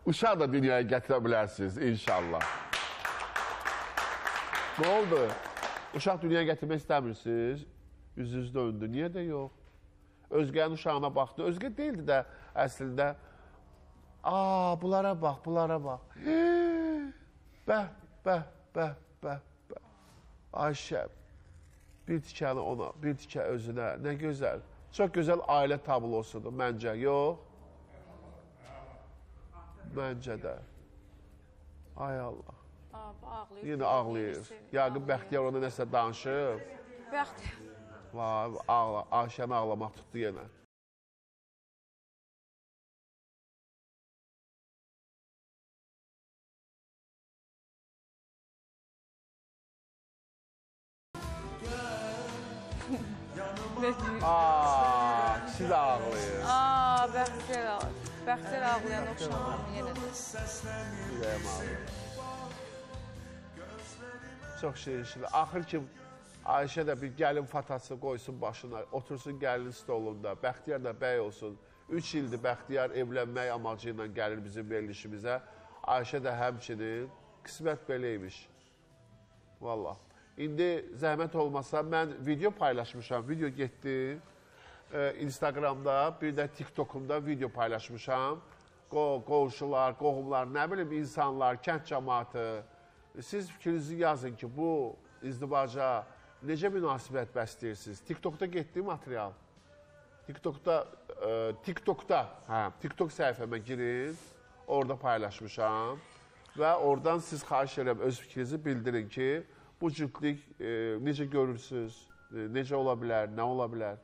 Uşaq da dünyaya gətirə bilərsiniz inşallah. Nə oldu? Uşaq dünyaya gətirmək istəmirsiniz? Yüzünüz döndü. Niyə də yox? Özgənin uşağına baxdı. Özgə deyildi də əslində. Aa, bunlara bax, bunlara bax. Bəh, bəh, bəh, bəh, bəh. Ayşə, bir tikəni ona, bir tikə özünə. Nə gözəl. Çox gözəl ailə tablosudur məncə. Yox? Məncə də. Ay Allah. Ağlayır. Yenə ağlayır. Yəqin Bəxtiyar ona nəsə danışıb. Bəxtiyar. Vay, ağla, Ayşəni ağlamaq tutdu yenə. Aa, kişi də ağlayır. Aa, Bəxtiyar ağlayır. Bəxtiyar ağlayan oxşamam yenə də. Ürəyim ağlayır. Çox şirin-şirin. Axır ki, Ayşə də bir gəlin fatası qoysun başına, otursun gəlin stolunda, Bəxtiyar da bəy olsun. 3 ildir Bəxtiyar evlənmək amacı ilə gəlir bizim verilişimizə. Ayşə də həmçinin, qismət belə imiş. Vallah. İndi zəhmət olmasa mən video paylaşmışam, video getdi. Instagramda, bir də TikTokumda video paylaşmışam. Qonşular, qohumlar, nə bilim insanlar, kənd cəmaatı. Siz fikrinizi yazın ki, bu izdivaca necə münasibət bəsləyirsiniz? TikTokda getdi material. TikTokda, hə, TikTok səhifəmə girin, orada paylaşmışam və oradan siz xahiş edirəm öz fikrinizi bildirin ki, bu cütlük necə görürsünüz, necə ola bilər, nə ola bilər?